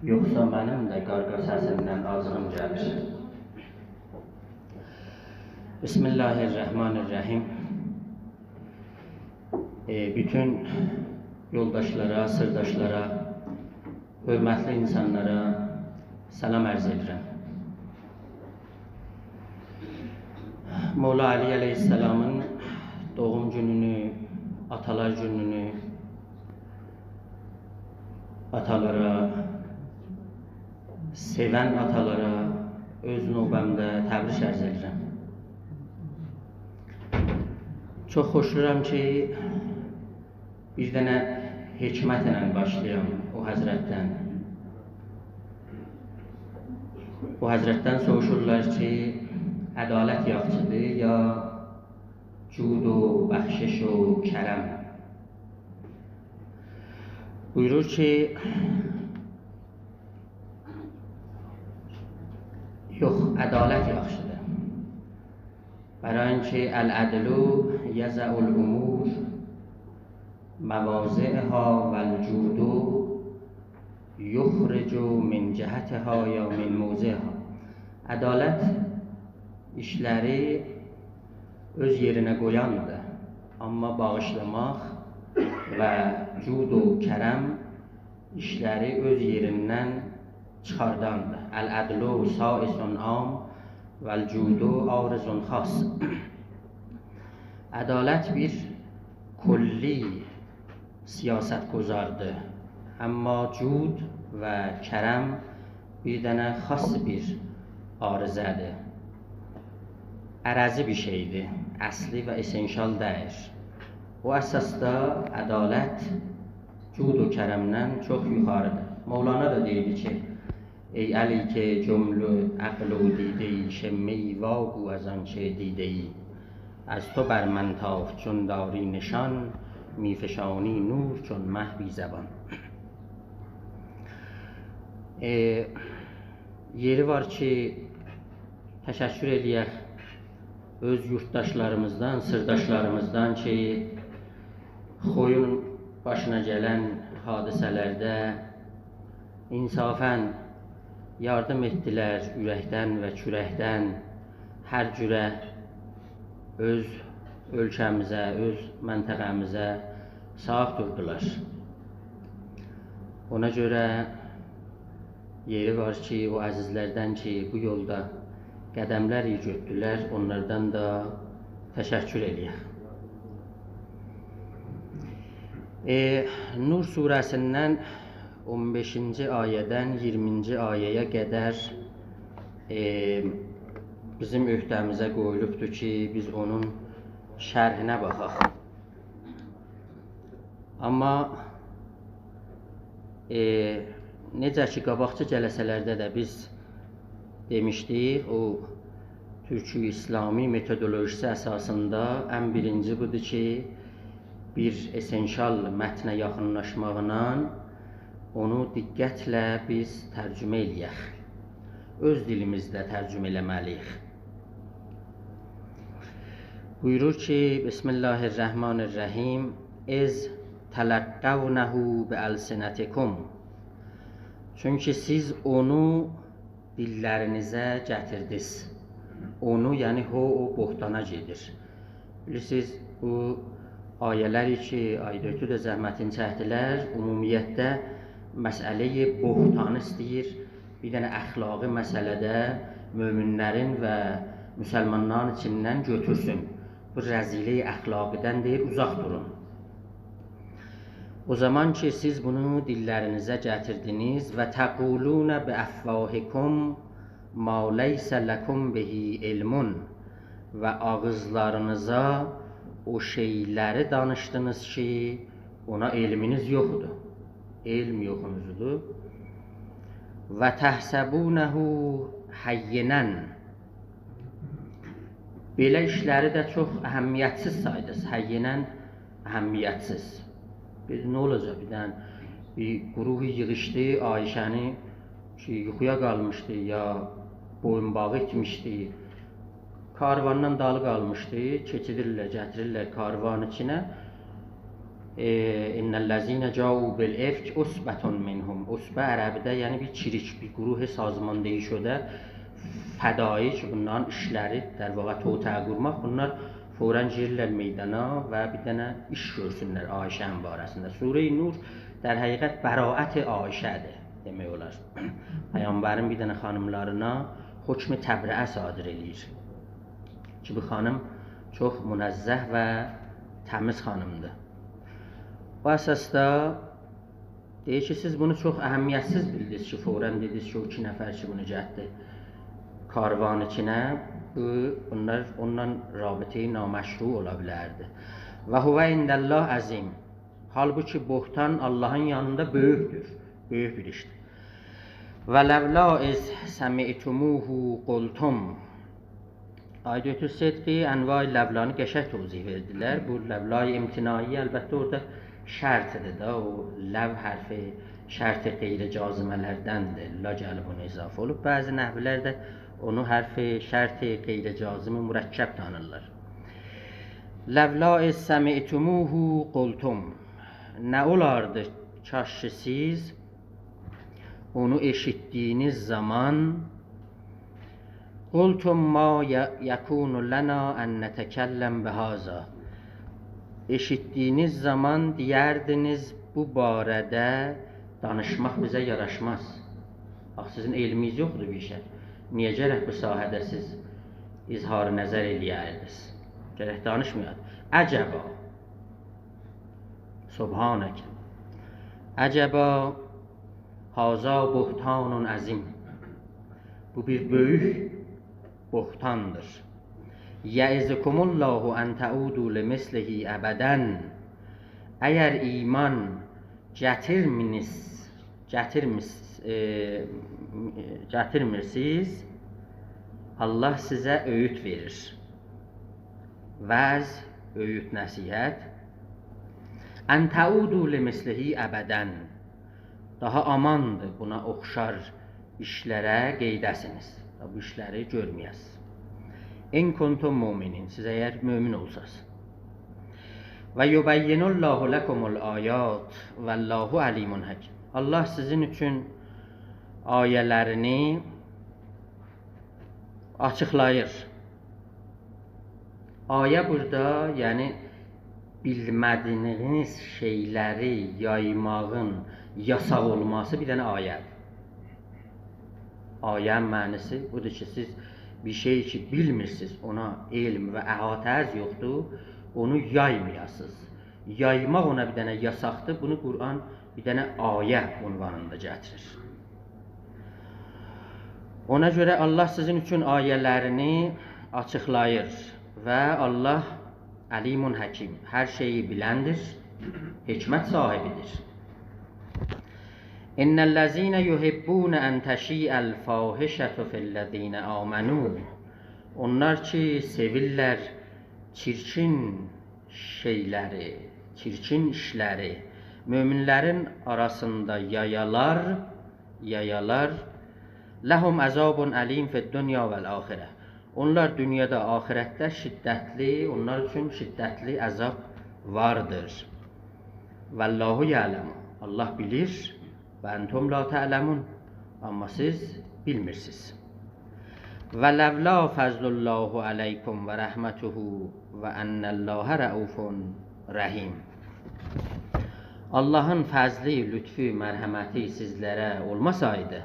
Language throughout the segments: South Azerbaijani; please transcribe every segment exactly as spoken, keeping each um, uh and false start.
یوخسا منیم ده قارقا سسیندن آجیغیم گلیر؟ بسم الله الرحمن الرحیم. ائ، بوتون یولداشلارا، سیرداشلارا، حؤرمتلی اینسانلارا سلام عرض ائدیرم. مولا علی علیه‌السلامین دوغوم گونونو، آتالار گونونو، آتالارا، سئون آتالارا اؤز نوبه‌مده تبریک عرض ائدیرم. چوخ خوشلورام کی، بیر دنه حکمتله باشلایام او حضرتدن. او حضرتدن سوروشورلار کی، عدالت یاخشیدیر یا جود و بخشش و کرم؟ بویورور کی، یوخ، عدالت یاخشیدیر. برای اینکه «العدل یضع الأمور مواضعها والجود یخرج من جهتها یا من موضعها». عدالت ایشلری اؤز یئرینه قویاندیر. آمما باغیشلاماق و جود و کرم ایشلری اؤز یئریندن چیخارداندیر. «العدل سائس عام والجود عارض خاص». عدالت بیر کلی سیاست‌گذاردیر. آمما جود و کرم بیر دنه خاص بیر عارضه‌دیر. عرضی بیر شئیدیر، اصلی و اسنشیال دئییل. او اساسدا عدالت جود و کرمدن چوخ یوخاریدیر. مولانا دا دئییردی کی، «ای علی که جمله عقل و دیده‌ای، شمه‌ای واگو از آنچه دیده‌ای. از تو بر من تافت چون داری نشان، می‌فشانی نور چون مه بی زبان». ائ، یئری وار کی، تشکر ائله‌یک اؤز یورتداشلاریمیزدان، سیرداشلاریمیزدان کی، خویون باشینا گلن حادثه‌لرده انصافاً یاردیم ائتدیلر، اورکدن و کورکدن هر جوره اؤز اؤلکه‌میزه، اؤز منطقه‌میزه ساغ دوردولار. اونا گؤره یئری وار کی، او عزیزلردن کی، بو یولدا قدملر گؤتدولر، اونلاردان دا تشکر ائله‌یک. ائ، نور سوره‌سیندن اون بئشینجی آیه‌دن اییرمینجی آیه‌یه قدر، ائ، بیزیم عهده‌میزه قویولوبدور کی، بیز اونون شرحینه باخاق. آمما، ائ، نئجه کی، قاباقکی جلسه‌لرده ده بیز دئمیشدیک، او تورکی اسلامی متودولوژیسی اساسیندا ان بیرینجی بودور کی، بیر اسنشیال متنه یاخینلاشماغینان اونو دقتله بیز ترجمه ائله‌یک. اؤز دیلیمیزده ترجمه ائله‌مه‌لی‌ییک. بویورور کی، بسم الله الرحمن الرحیم، «إذ تلقونه بألسنتکم». چونکی سیز اونو دیللرینیزه گتیردینیز. اونو، یعنی هو، او بهتانا گئدیر. بیلیرسینیز، بو آیه‌لری کی، آقای دکتر ده زحمتینی چکدیلر، عمومیتده مسئله‌ی بهتانی ایسته‌ییر بیر دنه اخلاقی مسئله‌ده مؤمنلرین و مسلمانلارین ایچیندن گؤتورسون. بو رذیله‌ی اخلاقی‌دن دئییر، اوزاق دورون. او زامان کی، سیز بونو دیللرینیزه گتیردینیز، «و تقولون بأفواهکم ما لیس لکم به علم»، و آغیزلارینیزا او شئیلری دانیشدینیز کی، اونا علمینیز یوخدور. علم یوخونوزدور. «و تحسبونه هینا». بئله ایشلری ده چوخ اهمیتسیز سایدینیز. هینا، اهمیتسیز. بیر، نه اولاجاق؟ بیر دنه بیر گروه ییغیشدی، عایشه‌نی کی، یوخویا قالمیشدی یا بویون‌باغی ایتمیشدی، کارواندان دالی قالمیشدی، کئچیدیرلر، گتیریرلر کاروان ایچینه. ائ، «إن الذين جاءوا بالإفك عصبة منكم». عصبه عربی‌ده، یعنی بیر چیریک، بیر گروه سازماندهی شده، فدایی کی، بونلارین ایشلری، در واقع، توطئه قورماق، بونلار فوراً گیریرلر میدانا و بیر دنه ایش گؤرسونلر عایشه‌نین باره‌سینده. سوره‌ی نور، در حقیقت، براءت عایشه‌دیر، دئمک اولار. پیغمبرین بیر دنه خانیملارینا حکم تبرئه صادر ائله‌ییر کی، بو خانیم چوخ منزه و تمیز خانیمدیر. بو اساسدا دئییر کی، سیز بونو چوخ اهمیت‌سیز بیلدینیز کی، فوراً دئدینیز کی، او ایکی نفر کی، بونو گتدی کاروان ایچینه، بو، بونلار اونونلا رابطه‌ی نامشروع اولا بیلردی. «وهو عند الله عظیم». حالبوکی بهتان آللاهین یانیندا بؤیوکدور، بؤیوک بیر ایشدیر. «ولولا إذ سمعتموه قلتم». آقای دکتر صدقی انواع لولانی قشنگ توضیح وئردیلر. بو لولای امتناعی، البته، اورادا شرطدیر دا، او لو حرفی شرط غیر جازمه‌لردندیر. لا گلیب اونا اضافه اولوب. بعضی نحوی‌لر ده اونو حرف شرط غیر جازم مرکب تانیرلار. «لولا إذ سمعتموه قلتم». نه اولاردی، کاش کی، سیز اونو ائشیتدیگینیز زامان، «قلتم ما ی-، یکون لنا أن نتکلم بهذا». ائشیتدیگینیز زامان دئیردینیز، بو باره‌ده دانیشماق بیزه یاراشماز. آخی سیزین علمینیز یوخدور بو ایشه. نییه گرک بو ساحه‌ده سیز اظهار نظر ائله‌یردینیز؟ گرک دانیشمایاق. «عجبا». سبحانک. «عجبا، هذا بهتان عظیم». بو بیر بؤیوک بهتاندیر. «یعظکم الله أن تعودوا لمثله أبدا». اگر ایمان گتیرمینیز، گتیرمیس-، ائ، گتیرمیرسینیز، آللاه سیزه اؤیود وئریر. وعظ، اؤیود، نصیحت. «أن تعودوا لمثله أبدا». داها آماندیر بونا اوخشار ایشلره قئییده‌سینیز. بو ایشلری گؤرمه‌یه‌سینیز. «إن کنتم مؤمنین»، سیز اگر مؤمن اولساز. «ویبین الله لکم الآیات والله علیم حکیم». آللاه سیزین اوچون آیه‌لرینی آچیقلاییر. آیه بورادا، یعنی بیلمه‌دیگینیز شئیلری یایماغین یاساق اولماسی بیر دنه آیه‌دیر. آیه‌نین معناسی بودور کی، سیز بیر شئی کی بیلمیرسینیز، اونا علم و احاطه‌ز یوخدور، اونو یایمایاسینیز. یایماق اونا بیر دنه یاساقدیر. بونو قرآن بیر دنه آیه عنوانیندا گتیریر. اونا گؤره آللاه سیزین اوچون آیه‌لرینی آچیقلاییر و آللاه علیم حکیم، هر شئیی بیلندیر، حکمت صاحبیدیر. «إن الذین یحبون أن تشیع الفاحشة فی الذین آمنوا». اونلار کی، سئویرلر چیرکین شئیلری، چیرکین ایشلری مؤمنلرین آراسیندا یایالار، یایالار. «لهم عذاب ألیم فی الدنیا والآخرة». اونلار دونیادا، آخرتده شدتلی، اونلار اوچون شدتلی عذاب واردیر. «والله یعلم». آللاه بیلیر، «وأنتم لا تعلمون». آمما سیز بیلمیرسینیز. «ولولا فضل الله علیکم ورحمته وأن الله رءوف رحیم». آللاهین فضلی، لطفو، مرحمتی سیزلره اولماسایدی،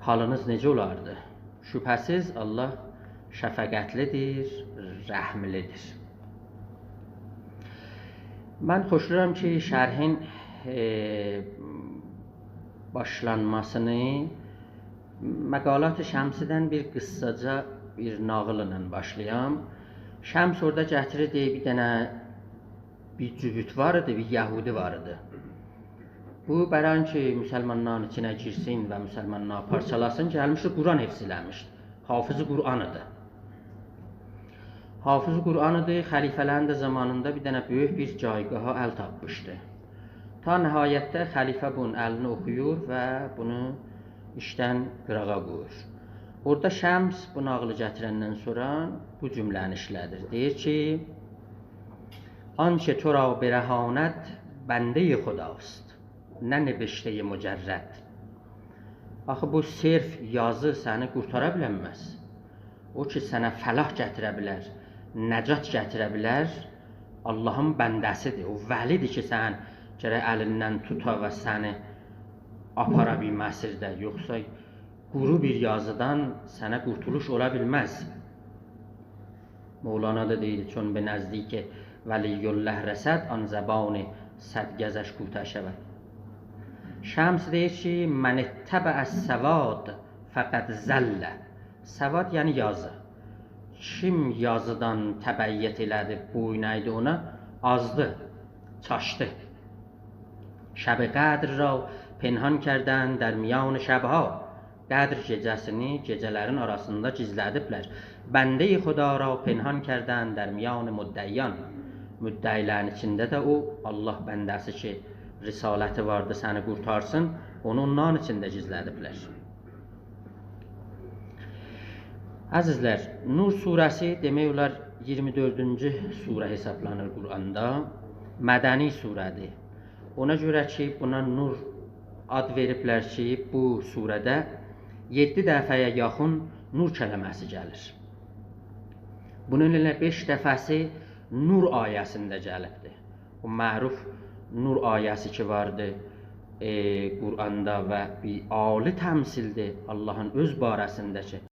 حالینیز نئجه اولاردی؟ شبهه‌سیز، آللاه شفقتلیدیر، رحملیدیر. من خوشلاییرام کی، شرحین، ائ، باشلانماسینی مقالات شمسی‌دن بیر قیسساجا بیر ناغیل ایله باشلایام. شمس اورادا گتیریر، دئییر، بیر دنه بیر جووت وار ایدی، بیر یهودی وار ایدی. بو، برای اینکه مسلمانلارین ایچینه گیرسین و مسلمانلاری پارچالاسین، گلمیشدی، قرآن حفظ ائله‌میشدی. حافظ قرآن ایدی. حافظ قرآن ایدی، خلیفه‌لرین ده زامانیندا بیر دنه بؤیوک بیر جایگاها ال تاپمیشدی. تا نهایتده خلیفه بونون الینی اوخویور و بونو ایشدن قیراغا قویور. اورادا شمس بو ناغیلی گتیرندن سونرا بو جمله‌نی ایشله‌دیر. دئییر کی، آنچه تو را برهاند بندهٔ خداست، نه نبشتهٔ مجرد. آخی بو صرف یازی سنی قورتارا بیلنمز. او کی سنه فلاح گتیره بیلر، نجات گتیره بیلر، آللاهین بنده‌سیدیر. او ولی‌دیر کی سنین گرک الیندن توتا و سنی آپارا بیر مسیرده. یوخسا قورو بیر یازیدان سنه قورتولوش اولا بیلمز. مولانا دا دئییر: «چون به نزدیک ولی الله رسد، آن زبان صد گزش کوته شود.» شمس دئییر کی: «من اتبع السواد فقد ضل.» سواد یعنی یازی. کیم یازیدان تبعیت ائله‌دی، بویون اَیدی اونا، آزدی، چاشدی. «شب قدر را پنهان کردند در میان شب‌ها.» قدر گئجه‌سینی گئجه‌لرین آراسیندا گیزله‌دیبلر. «بندهٔ خدا را پنهان کردند در میان مدعیان.» مدعی‌لرین ایچینده ده او آللاه بنده‌سی کی رسالتی واردی سنی قورتارسین، اونو اونلارین ایچینده گیزله‌دیبلر. عزیزلر، نور سوره‌سی دئمک اولار ایگیرمی دؤردونجو سوره حسابلانیر قرآندا. مدنی سوره‌دیر. اونا گؤره کی بونا نور آد وئریبلر کی بو سوره‌ده یئددی دفعه‌یه یاخین نور کلمه‌سی گلیر. بونون ائله بئش دفعه‌سی نور آیه‌سینده گلیبدیر. او معروف نور آیه‌سی کی واردی، ائ، قرآندا و بیر عالی تمثیلدیر آللاهین اؤز باره‌سینده کی